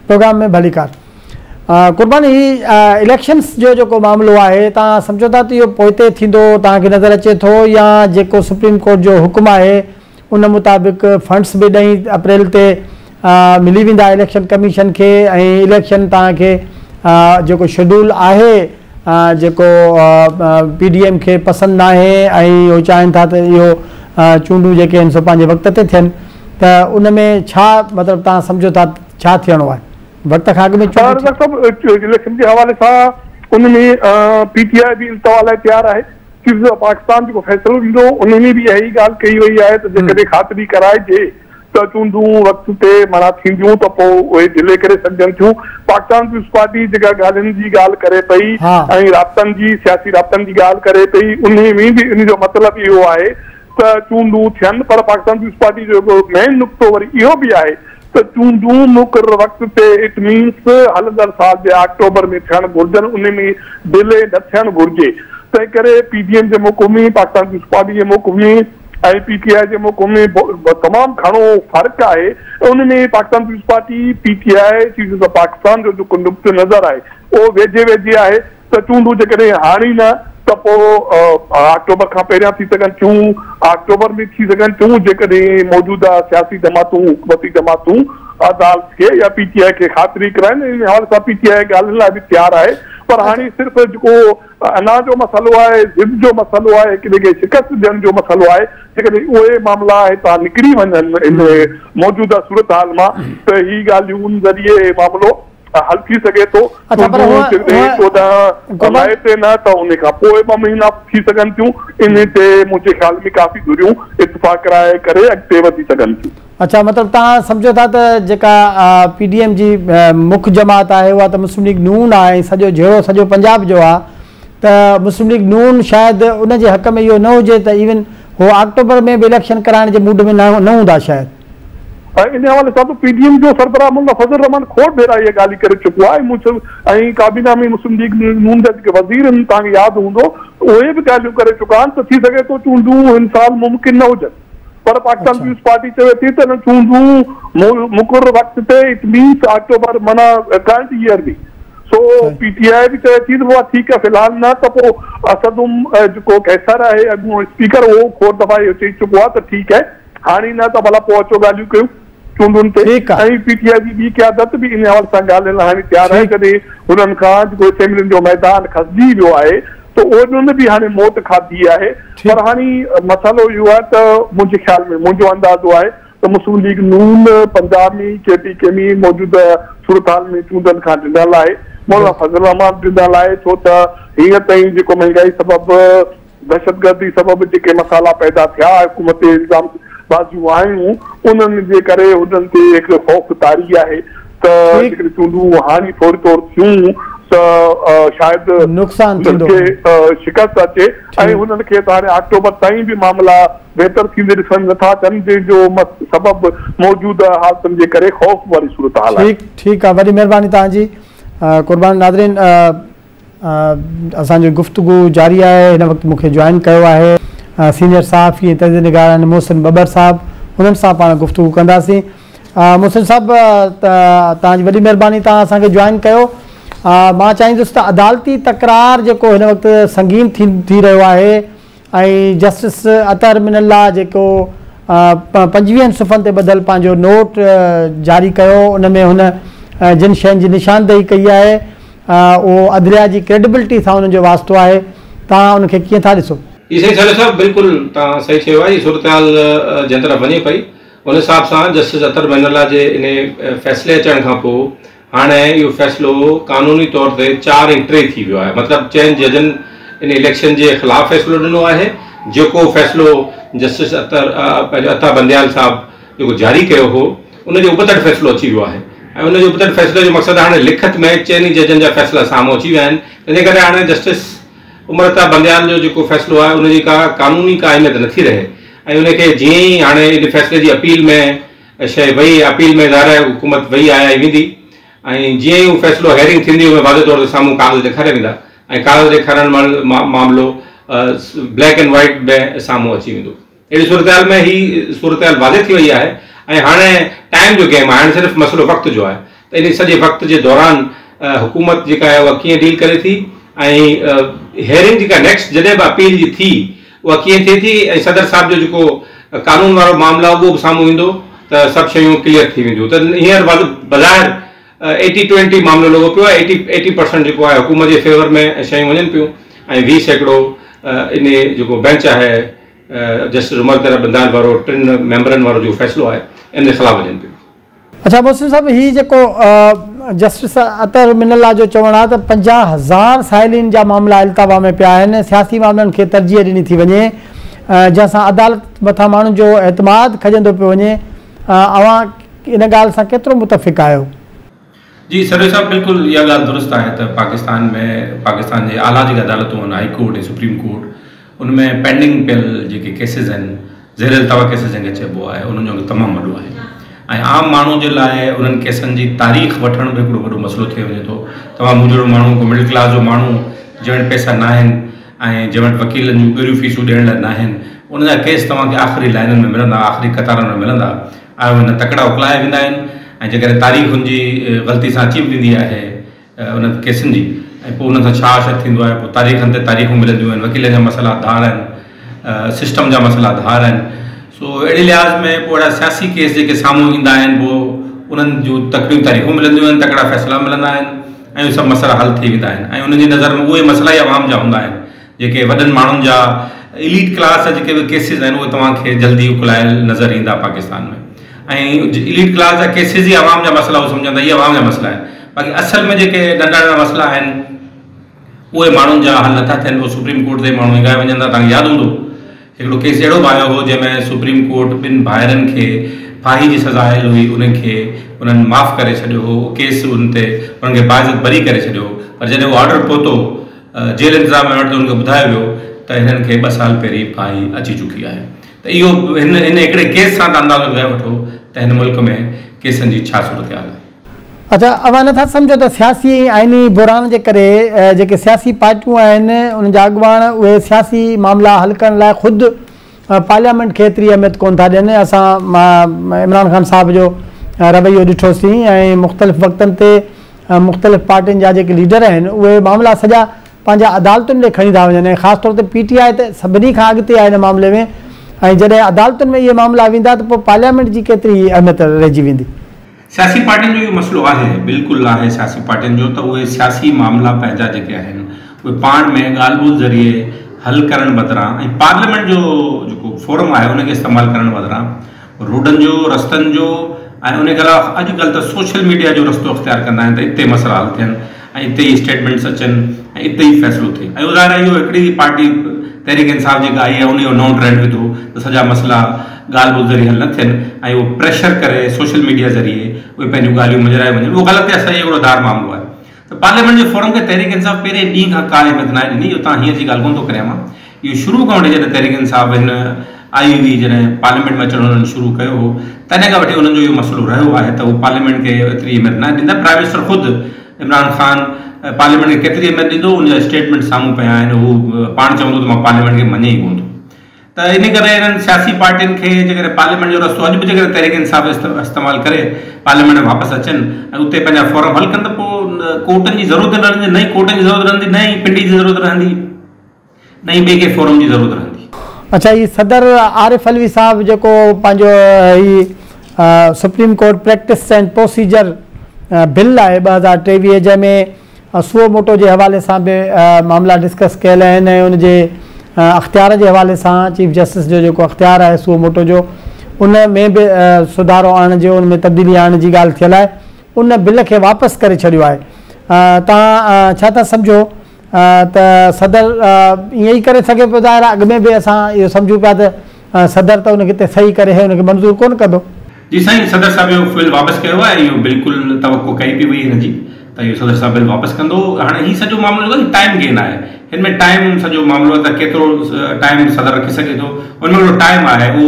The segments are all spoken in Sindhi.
پروگرام ۾ ڀليڪار. قربان هي اليڪشنس جو جيڪو معاملو آهي توهان سمجهو ٿا ته اهو پوئتي ٿيندو توهان کي نظر اچي ٿو يا جيڪو سپريم ڪورٽ جو حڪم آهي ان مطابق فنڊس به ڏهين اپريل تي ملي ويندا اليڪشن ڪميشن کي ۽ اليڪشن توهان کي جيڪو شيڊول آهي جيڪو پي ڊي ايم کي پسند ناهي ۽ هو چاهين ٿا ته اهو چونڊون جيڪي آهن سو پنهنجي وقت تي ٿين ته ان ۾ ڇا مطلب توهان سمجهو ٿا ڇا ٿيڻو آهي وقت کان اڳ ۾ چونڊون ٿي. رزاق صاحب اليڪشن جي حوالي سان ان ۾ پي ٽي آء به التوا لاء تيار آهي، چيف آف پاڪستان جيڪو فيصلو ڏيندو ان ۾ به اها ئي ڳالهه ڪئي وئي آهي ته جيڪڏهن خاطري ڪرائجي ته چونڊون وقت تي معنيٰ ٿينديون ته پوء اهي ڊلي ڪري سگهجن ٿيون، پاڪستان پيپلز پارٽي جيڪا ڳالهين جي ڳالهه ڪري پئي ۽ رابطن جي سياسي رابطن جي ڳالهه ڪري پئي انهي ۾ به ان جو مطلب اهو آهي ته چونڊون ٿين پر پاڪستان پيپلز پارٽي جو هڪڙو مين نقطو وري اهو به آهي ته چونڊون مقرر وقت تي it means هلندڙ سال جي آڪٽوبر ۾ ٿيڻ گهرجن ان ۾ ڊلي نه ٿيڻ گهرجي تنهن ڪري پي ڊي ايم جي موقف ۾ پاڪستان پيپلز پارٽي جي موقف ۾ ۽ پي ٽي آء جي موقف ۾ تمام گهڻو فرق آهي ان ۾ Pakistan peoples party P T I chief justice of Pakistan جو جيڪو نقطه نظر آهي اهو ويجهي ويجهي آهي ته چونڊون جيڪڏهن هاڻي نه ته پوء آڪٽوبر کان پهريان ٿي سگهن ٿيون، آڪٽوبر ۾ ٿي سگهن ٿيون، جيڪڏهن موجوده سياسي جماعتون، حڪومتي جماعتون عدالت کي يا پي ٽي آء کي خاطري ڪرائين، ان حوالي سان پي ٽي آء ڳالهين لاء به تيار آهي پر هاڻي صرف جيڪو انا جو مسئلو آهي، ضد جو مسئلو آهي، هڪ ٻئي کي شڪست ڏيڻ جو مسئلو آهي، جيڪڏهن اهي معاملا هتان نڪري وڃن ان موجوده صورتحال مان ته هي ڳالهيون ذريعي هي معاملو حل ٿي سگهي ٿو. اڇا پر چونڊون جيڪڏهن 14 مئي تي نه ته ان کان پوء ٻه مهينا ٿي سگهن ٿيون. انهي تي منهنجي خيال ۾ ڪافي ڌريون اتفاق راء ڪري اڳتي وڌي سگهن ٿيون. اڇا مطلب توهان سمجهو ٿا ته جيڪا پي ڊي ايم جي مک جماعت آهي اها ته مسلم ليگ نون آهي ۽ سڄو جهيڙو سڄو پنجاب جو آهي ته مسلم ليگ نون شايد ان جي حق ۾ اهو نه هجي ته ايون هو آڪٽوبر ۾ به اليڪشن ڪرائڻ جي موڊ ۾ نه هوندا شايد. ۽ ان حوالي سان ته پي ڊي ايم جو سربراهه ملا فضل الرحمان کوڙ ڀيرا اها ڳالهه ڪري چڪو آهي ۽ ڪابينا ۾ مسلم ليگ نون جا جيڪي وزير آهن توهان کي ياد هوندو ته اهي به ڳالهيون ڪري چڪا آهن ته ٿي سگهي ٿو چونڊون هن سال ممڪن نه هجن پر پاڪستان پيپلز پارٽي چوي ٿي ته نه چونڊون مقرر وقت تي it means October معنيٰ ڪرنٽ ايئر ۾ سو پي ٽي آء به چوي ٿي ته بابا ٺيڪ آهي في الحال نه ته پوء اسد جيڪو قيصر آهي اڳوڻو اسپيڪر اهو کوڙ دفعا اهو چئي چڪو آهي ته ٺيڪ آهي هاڻي نه ته ڀلا پوء اچو ڳالهيون ڪيون چونڊن تي ٺيڪ آ. ۽ پي ٽي آء جي ٻي قيادت به ان حوالي سان ڳالهين لاء هاڻي تيار آهي ٺيڪ. جڏهن هنن کان جيڪو اسيمبلين جو ميدان کسجي ويو آهي ته انهن به هاڻي موٽ کاڌي آهي ٺيڪ. پر هاڻي مسئلو اهو آهي ته منهنجي خيال ۾ منهنجو اندازو آهي ته مسلم ليگ نون پنجاب ۾ ڪي پي ڪي ۾ موجوده صورتحال ۾ چونڊن کان ڊنل آهي مولانا فضل الرحمان ڊنل آهي ڇو ته هينئر تائين جيڪو مهنگائي سبب دهشتگردي سبب جيڪي مسئلا پيدا ٿيا، حڪومت تي الزام بازيون آيون، انهن جي ڪري هنن تي هڪڙو خوف طاري آهي ته جيڪڏهن چونڊون هاڻي فوري طور ٿيون ته شايد نقصان هنن ٿيندو. کي شڪست اچي ۽ هنن کي ته هاڻي آڪٽوبر تائين به معاملا بهتر ٿيندي ڏسڻ ۾ نٿا اچن، جنهن جو سبب موجوده حالتن جي ڪري خوف واري صورتحال آهي. ٺيڪ ٺيڪ آ وڏي مهرباني توهان جي قربان ناظرين. اسان جي گفتگو جاري آهي هن وقت مون کي جوائن ڪيو آهي سينيئر صحافي ۽ تجزيه نگار آهن محسن ٻٻر صاحب انهن سان پاڻ گفتگو ڪنداسين محسن صاحب توهان جي وڏي مهرباني توهان اسان کي جوائن ڪيو مان چاهيندس ته عدالتي تڪرار جيڪو هن وقت سنگين ٿي رهيو آهي ۽ جسٽس اطهر من الله جيڪو پنجويهن صفحن تي ٻڌل پنهنجو نوٽ جاري ڪيو ان ۾ هن جن شين جي نشاندهي ڪئي آهي اهو عدليه جي ڪريڊبلٽي سان ان جو واسطو آهي توهان ان کي ڪيئن ٿا ڏسو؟ جي سائين صالح صاحب بلڪل توهان صحيح چيو آهي هي صورتحال جنهن طرف وڃي پئي ان حساب سان جسٽس اطهر من الله جي انهي فيصلي اچڻ کان پوء هاڻي اهو فيصلو قانوني طور تي چار ۽ ٽي ٿي ويو آهي مطلب چئن ججن ان اليڪشن جي خلاف فيصلو ڏنو آهي جيڪو فيصلو جسٽس اطهر پنهنجو عطا بنديال صاحب جيڪو جاري ڪيو هو ان جي ابتڙ فيصلو اچي ويو آهي ۽ ان جي ابتڙ فيصلي جو مقصد هاڻي لکت ۾ چئني ججن جا فيصلا سامهون اچي ويا آهن تنهنجي ڪري هاڻي جسٽس عمر عطا بنديال جو جيڪو فيصلو آهي ان جي ڪا قانوني ڪا اهميت نٿي رهي ۽ ان کي جيئن ئي هاڻي ان فيصلي جي اپيل ۾ شيء وئي، اپيل ۾ ظاهر آهي حڪومت وئي آهي ۽ ويندي ۽ جيئن ئي اهو فيصلو هيئرنگ ٿيندي ان ۾ واضح طور تي سامهون ڪاغذ ڏيکاريا ويندا ۽ ڪاغذ ڏيکارڻ مهل معاملو بليڪ اينڊ وائيٽ ۾ سامهون اچي ويندو. اهڙي صورتحال ۾ هي صورتحال واضح ٿي وئي آهي ۽ هاڻي ٽائيم جو گيم آهي، هاڻي صرف مسئلو وقت جو آهي. ته ان سڄي وقت جي دوران حڪومت جيڪا آهي اها ڪيئن ڊيل ڪري ٿي ۽ هيئرنگ جيڪا نيڪسٽ جڏهن به اپيل جي ٿي اها ڪيئن ٿئي ٿي ۽ صدر صاحب جو جيڪو قانون وارو معاملو آهي اهو به سامهون ايندو ته سڀ شيون ڪليئر ٿي وينديون. ته هينئر بظاهر 80-20 معاملو لڳو پيو آهي، 80% جيڪو آهي حڪومت جي فيور ۾ شيون وڃن پيون ۽ 20% ان جيڪو بينچ آهي جسٽس عمر عطا بنديال وارو 3 ميمبرن وارو جيڪو فيصلو آهي ان جي خلاف وڃن پيون. اڇا محسن صاحب، هي جيڪو جسٽس اطهر من الله جو چوڻ آهي ته 50,000 سائلين جا معاملا التوا ۾ پيا آهن، سياسي معاملن کي ترجيح ڏني ٿي وڃي، جنهن سان عدالت مٿان ماڻهن جو اعتماد کڄندو پيو وڃي، اوهان ان ڳالهه سان ڪيترو متفق آهيو؟ جي سرويچ صاحب، بلڪل اها ڳالهه درست آهي ته پاڪستان ۾ پاڪستان جي اعليٰ جيڪي عدالتون آهن هائي ڪورٽ ۽ سپريم ڪورٽ ان ۾ پينڊنگ پيل جيڪي ڪيسز آهن زير التوا ڪيسز جنهن کي چئبو آهي انهن جو انگ تمام وڏو آهي ۽ عام ماڻهو جي لاء انهن ڪيسن جي تاريخ وٺڻ به هڪڙو وڏو مسئلو ٿي وڃي ٿو. توهان مون جهڙو ماڻهو ڪو مڊل ڪلاس جو ماڻهو جنهن وٽ پئسا ناهن ۽ جنهن وٽ وڪيلن جون ڳريون فيسون ڏيڻ لاء ناهن ان جا ڪيس توهان کي آخري لائنن ۾ ملندا، آخري قطارن ۾ ملندا ۽ اهي نه تڪڙا اڪلايا ويندا آهن ۽ جيڪڏهن تاريخ ان جي غلطي سان اچي به ويندي آهي انهن ڪيسن جي ۽ پوء انهن سان ڇا حشر ٿيندو آهي، پوء تاريخن تي تاريخون ملنديون آهن، وڪيلن جا مسئلا ڌار آهن، سسٽم جا مسئلا ڌار آهن، سو اهڙي لحاظ ۾ پوء اهڙا سياسي ڪيس جيڪي سامهون ايندا آهن پوء انهن جون تڪڙيون تاريخون ملنديون آهن، تڪڙا فيصلا ملندا آهن ۽ اهي سڀ مسئلا حل ٿي ويندا آهن ۽ انهن جي نظر ۾ اهي مسئلا ئي عوام جا هوندا آهن جيڪي وڏن ماڻهن جا ايليٽ ڪلاس جا جيڪي به ڪيسز آهن اهي توهان کي جلدي اڪلايل نظر ايندا پاڪستان ۾ ۽ ايليٽ ڪلاس جا ڪيسز ئي عوام جا مسئلا هو سمجهندا اهي عوام جا مسئلا آهن، باقي اصل ۾ جيڪي ننڍا ننڍا مسئلا آهن اهي ماڻهن جا حل نٿا ٿين، پوء سپريم ڪورٽ تي ماڻهو هنگائي وڃن ٿا. توهان کي ياد هوندو هڪڙو ڪيس اهڙو به آيو هو جنهن ۾ سپريم ڪورٽ ٻن ڀائرن کي ڦاهي جي سزا آيل هئي انهن کي انهن معاف ڪري ڇڏيو هو، اهو ڪيس ان تي انهن کي باعزت بري ڪري ڇڏيو هو، پر جڏهن اهو آرڊر پهتو جيل انتظاميا وٽ ته انهن کي ٻڌايو ويو ته هنن کي 2 سال پهرين ڦاهي اچي چڪي آهي. ته اهو هن هن هڪڙي ڪيس سان ته اندازو لڳائي وٺو ته هن ملڪ ۾ ڪيسن جي ڇا صورتحال آهي. اڇا اوهان نٿا سمجهو ته سياسي ۽ آئيني بحران جي ڪري جيڪي سياسي پارٽيون آهن انهن جا اڳواڻ اهي سياسي معاملا حل ڪرڻ لاء خود پارليامينٽ کي ايتري اهميت ڪونه ٿا ڏين. اسان عمران خان صاحب جو رويو ڏٺوسين ۽ مختلف وقتن تي مختلف پارٽين جا جيڪي ليڊر آهن اهي معاملا سڄا پنهنجا عدالتن ڏي کڻي ٿا وڃن ۽ خاص طور تي پي ٽي آء ته سڀني کان اڳتي آهي ان معاملي ۾ ۽ جڏهن عدالتن ۾ اهي معاملا ويندا ته پوء پارليامينٽ جي ڪيتري اهميت رهجي ويندي. سياسي پارٽين جو اهو مسئلو آهي، بلڪل آهي سياسي پارٽين جو ته اهي سياسي معاملا پنهنجا جيڪي آهن اهي پاڻ ۾ ڳالهه ٻولهه ذريعي حل ڪرڻ بدران ۽ پارليامينٽ جو جيڪو فورم آهي ان کي استعمال ڪرڻ بدران روڊن جو، رستن جو ۽ ان کان علاوه اڄ ڪلهه ته سوشل ميڊيا جو رستو اختيار ڪندا آهن ته اتي مسئلا حل ٿين ۽ اتي ئي اسٽيٽمينٽس اچن ۽ اتي ئي فيصلو ٿئي ۽ اهو ظاهر آهي اهو هڪڙي ئي پارٽي تحريڪ انصاف جيڪا آئي آهي ان اهو نئون ٽرينڊ وڌو ته سڄا مسئلا ڳالهه ٻولهه ذريعي حل نه ٿين ۽ اهو پريشر ڪري سوشل ميڊيا ذريعي اهي پنهنجون ڳالهيون مڃرائي وڃن اهو غلط يا صحيح هڪڙو ڌار معاملو آهي ته پارليامينٽ جي فورم کي تحريڪ انصاف پهرين ڏينهن کان ڪا اهميت ناهي ڏني. اهو توهان هينئر جي ڳالهه ڪونه ٿو ڪريان مان. اهو شروع کان وٺي جڏهن تحريڪ انصاف هن آئي هئي جڏهن پارليامينٽ ۾ اچڻ انهن شروع ڪيو هو تڏهن کان وٺي انهن جو اهو مسئلو رهيو آهي ته هو پارليامينٽ کي ايتري اهميت ناهي ڏيندا. پرائم منسٽر خود عمران خان پارليامينٽ کي ڪيتري اهميت ڏيندو ان جا اسٽيٽمينٽ سامهون پيا آهن. هو پاڻ چوندو ته مان پارليامينٽ کي مڃي ئي ڪونه ٿو. ته ان ڪري انهن سياسي پارٽين کي جيڪڏهن پارليامينٽ جو رستو اڄ به جيڪڏهن تحريڪ انصاف استعمال ڪري پارليامينٽ ۾ واپس اچن ۽ اتي پنهنجا فورم حل ڪن ته پوء ڪورٽن جي ضرورت نه رهندي، نه ئي ڪورٽن جي ضرورت رهندي، نه ئي پنڊي جي ضرورت رهندي، نه ئي ٻئي ڪنهن فورم جي ضرورت رهندي. اڇا هي صدر عارف علوي صاحب جيڪو پنهنجو هي supreme court practice and procedure bill آهي 2023 جنهن ۾ سوئو موٽو جي حوالي سان به معاملا ڊسڪس ڪيل آهن ۽ ان جي اختيار جي حوالي سان چيف جسٽس جو جيڪو اختيار آهي سوئو موٽو جو ان ۾ به سڌارو آڻڻ جو ان ۾ تبديلي آڻڻ جي ڳالهه ٿيل آهي ان بل کي واپس ڪري ڇڏيو آهي توهان ڇا ٿا سمجهو ته صدر ائين ئي ڪري سگهي پيو ظاهر آهي اڳ ۾ به اسان اهو سمجهون پيا ته صدر ته ان کي تي صحيح ڪري ان کي منظور ڪونه ڪندو. جي سائين صدر صاحب اهو بل واپس ڪيو آهي اهو بلڪل توقع ڪئي پئي وئي هن جي ته اهو صدر صاحب بل واپس ڪندو هاڻي هي سڄو معاملو جيڪو ٽائيم گين آهي هن ۾ ٽائيم سڄو معاملو آهي ته ڪيترو ٽائيم صدر رکي سگهي ٿو ان ۾ هڪڙو ٽائيم آهي اهو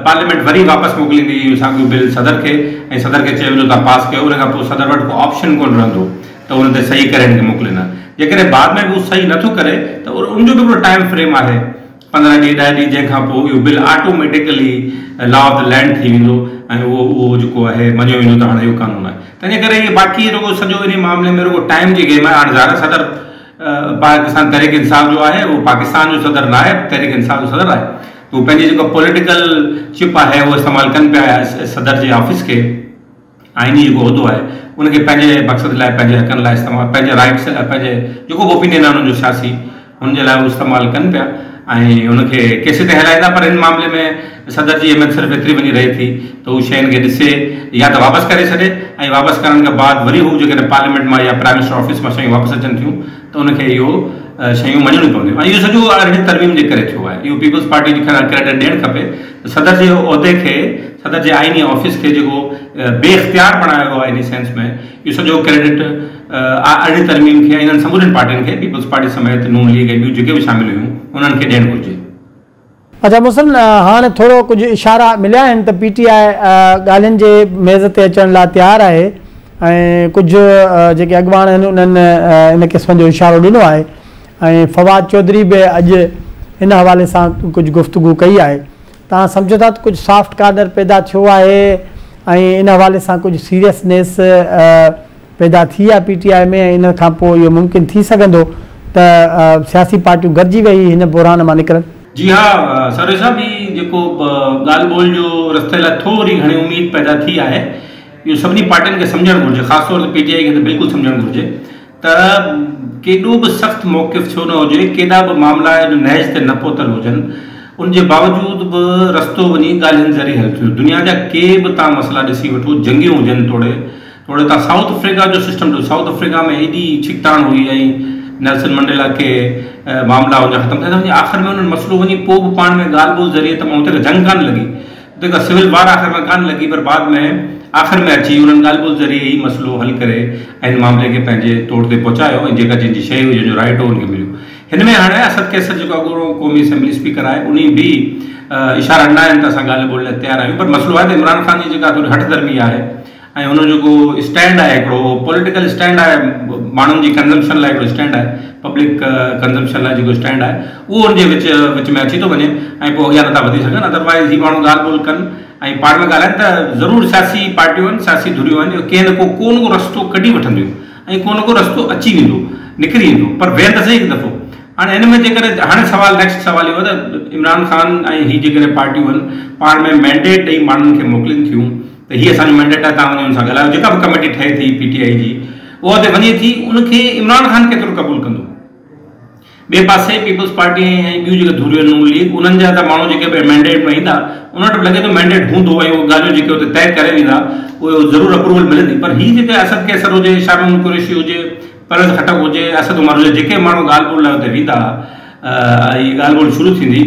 پارليامينٽ وري واپس موڪليندي اهو ساڳيو بل صدر کي ۽ صدر کي چيو ويندو توهان پاس ڪيو ان کان پوء صدر وٽ ڪو آپشن ڪونه رهندو ته ان تي صحيح ڪري هن کي موڪلي نه جيڪڏهن بعد ۾ به هو صحيح نٿو ڪري ته ان جو به هڪڙو ٽائيم فريم آهي 15 ڏينهن 10 ڏينهن جنهن کان پوء اهو bill automatically law of the land ٿي ويندو ۽ اهو اهو جيڪو آهي مڃيو ويندو ته هاڻي اهو قانون آهي. تنهنجي ڪري هي باقي رڳو سڄو انهي معاملي ۾ رڳو ٽائيم جي گيم آهي. هاڻي ظاهر آهي صدر پاڪستان تحريڪ انصاف جو آهي اهو پاڪستان جو صدر ناهي تحريڪ انصاف جو صدر آهي ته هو پنهنجي جيڪا پوليٽيڪل چپ آهي اهو استعمال ڪن پيا صدر جي آفيس کي آئيني جيڪو عهدو آهي ان کي پنهنجي مقصد لاء پنهنجي حقن لاء استعمال پنهنجي رائٽس پنهنجي جيڪو به اوپينين آهي انهن جو سياسي ان جي لاء هو استعمال ڪن پيا ۽ ان کي ڪيسيتائين هلائيندا پر ان معاملي ۾ صدر جي اهميت صرف ايتري وڃي رهي ٿي ته هو شين کي ڏسي يا ته واپس ڪري ڇڏي ۽ واپس ڪرڻ کان بعد وري هو جيڪڏهن پارليامينٽ مان يا پرائم منسٽر آفيس مان شيون واپس اچن ٿيون ته ان کي اهو شيون مڃڻيون پونديون ۽ اهو سڄو ارڙهين ترميم جي ڪري ٿيو آهي اهو پيپلز پارٽي کي ڪريڊٽ ڏيڻ کپي ته صدر جي عهدي کي صدر جي آئيني آفيس کي جيڪو بي اختيار بڻايو ويو آهي انهي سينس ۾ اهو سڄو ڪريڊٽ ارڙهين ترميم کي ۽ انهن سمورين پارٽين کي پيپلز پارٽي سميت نون ليگ ۽ ٻيون جيڪي به شامل هيون انهن کي ڏيڻ گهرجي. اچا محسن هاڻ ٿورو ڪجهه اشارا مليا آهن ته پي ٽي آء ڳالهين جي ميز تي اچڻ لاء تيار آهي ۽ ڪجهه جيڪي اڳواڻ آهن انهن ان قسم جو اشارو ڏنو آهي ۽ فواد چوڌري به اڄ ان حوالي سان ڪجهه گفتگو ڪئي آهي توهان سمجهو ٿا ته ڪجهه سافٽ ڪارنر پيدا ٿيو آهي ۽ ان حوالي سان ڪجهه سيريسنيس پيدا ٿي آهي پي ٽي آء ۾ ۽ ان کان پوء اهو ممڪن ٿي سگهندو ته سياسي پارٽيون گڏجي ويهي هن بحران مان نڪرن؟ جي ها سرويچ صاحب هي جيڪو ڳالهه ٻولهه جو رستي لاء ٿوري گهڻي اميد پيدا ٿي آهي اهو سڀني پارٽين کي سمجهڻ گهرجي خاص طور تي پي ٽي آء کي ته بلڪل سمجهڻ گهرجي ته ڪيڏو به سخت موقف ڇو نه هجي، ڪيڏا به معاملا ان نهج تي نه پهتل هجن، ان جي باوجود به رستو وڃي ڳالهين ذريعي حل ٿيندو. دنيا جا ڪي به توهان مسئلا ڏسي وٺو، جنگيون هجن توڙي توڙي توهان سائوٿ آفريڪا جو سسٽم ڏسو، سائوٿ آفريڪا ۾ ايڏي ڇڪتاڻ هئي ۽ نيلسن منڊيلا ڪي معاملا ان جا ختم ٿيا ته وڃي آخر ۾ انهن مسئلو وڃي پوء به پاڻ ۾ ڳالهه ٻولهه ذريعي ته اتي ڪا جنگ ڪانه لڳي. اتي ڪا سول وار آخر ۾ ڪانه لڳي پر بعد ۾ آخر ۾ اچي انهن ڳالهه ٻولهه ذريعي ئي مسئلو حل ڪري ۽ ان معاملي کي پنهنجي توڙ تي پهچايو ۽ جيڪا جنهن جي شيء هئي جنهن جو رائيٽ هو ان کي مليو. هن ۾ هاڻي اسد قيصر جيڪو اڳوڻو قومي اسيمبلي اسپيڪر آهي انهي به اشارا ڏنا آهن ته اسان ڳالهه ٻولهه لاء تيار آهيون پر مسئلو آهي ته عمران خان جي جيڪا ٿوري هٺ ڌرمي آهي ۽ هن جو جيڪو اسٽينڊ آهي هڪڙو اهو پوليٽيڪل اسٽينڊ آهي ماڻهن جي ڪنزمپشن لاء هڪڙو اسٽينڊ آهي پبلڪ ڪنزمپشن لاء جيڪو اسٽينڊ آهي اهو ان جي وچ وچ ۾ اچي ٿو وڃي ۽ پوء اڳيان نٿا وڌي سگهن ادروائز هي ماڻهو ڳالهه ٻولهه ڪن ۽ پاڻ ۾ ڳالهائن ته ضرور سياسي پارٽيون آهن سياسي ڌريون آهن اهي ڪنهن نه ڪو ڪو نه ڪو رستو ڪڍي وٺنديون ۽ ڪو نه ڪو رستو اچي ويندو نڪري ايندو پر ويهن ته سهي هڪ دفعو هاڻي هن ۾ جيڪڏهن هاڻي سوال نيڪسٽ سوال اهو آهي ته عمران خان ۽ هي جيڪڏهن پارٽيون آهن پاڻ ۾ مينڊيٽ ڏئي ماڻهن کي موڪلين ٿيون ته هي اسان جو مينڊيٽ آهي توهان وڃي ان سان ڳالهايو جيڪا به ڪميٽي ٺهي ٿي پي ٽي آء جي اها اتي وڃي ٿي ان کي عمران خان ڪيترو قبول ڪندو ٻئي پاسي پيپلز پارٽي ۽ ٻيون جيڪي ڌريون آهن نون ليگ انهن جا ته ماڻهو جيڪي به مينڊيٽ ۾ ايندا ان وٽ به لڳي ٿو مينڊيٽ هوندو ۽ اهي ڳالهيون جيڪي اتي طئي ڪري ويندا اهي ضرور اپروول ملندي پر هي جيڪي اسد قيصر هجي شاهه محمود قريشي هجي پرويز خٽڪ هجي اسد عمر هجي جيڪي ماڻهو ڳالهه ٻولهه لاء اتي ويندا ۽ ڳالهه ٻولهه شروع ٿيندي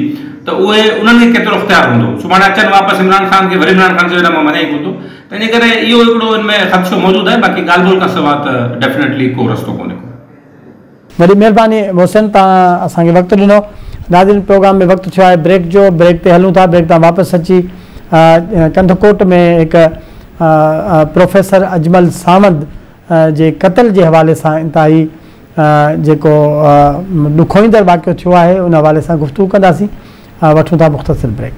ته اهي انهن کي ڪيترو اختيار هوندو؟ سڀاڻي اچن واپس عمران خان کي وري عمران خان چوي نه مان مڃان ئي ڪونه ٿو تنهنجي ڪري اهو هڪڙو ان ۾ خدشو موجود آهي باقي ڳالهه ٻولهه کان سوا ته ڊيفنيٽلي ڪو رستو ڪونهي ڪو. وڏي مهرباني محسن توهان اسان کي وقت ڏنو. ناظرين پروگرام ۾ وقت ٿيو آهي بريڪ جو بريڪ تي هلون ٿا بريڪ تان واپس اچي ڪنڌڪوٽ ۾ هڪ پروفيسر اجمل ساوند جي قتل جي حوالي سان انتهائي جيڪو ڏکوئيندڙ واقعو ٿيو آهي ان حوالي سان گفتگو ڪنداسين وٺون ٿا مختصر بريڪ.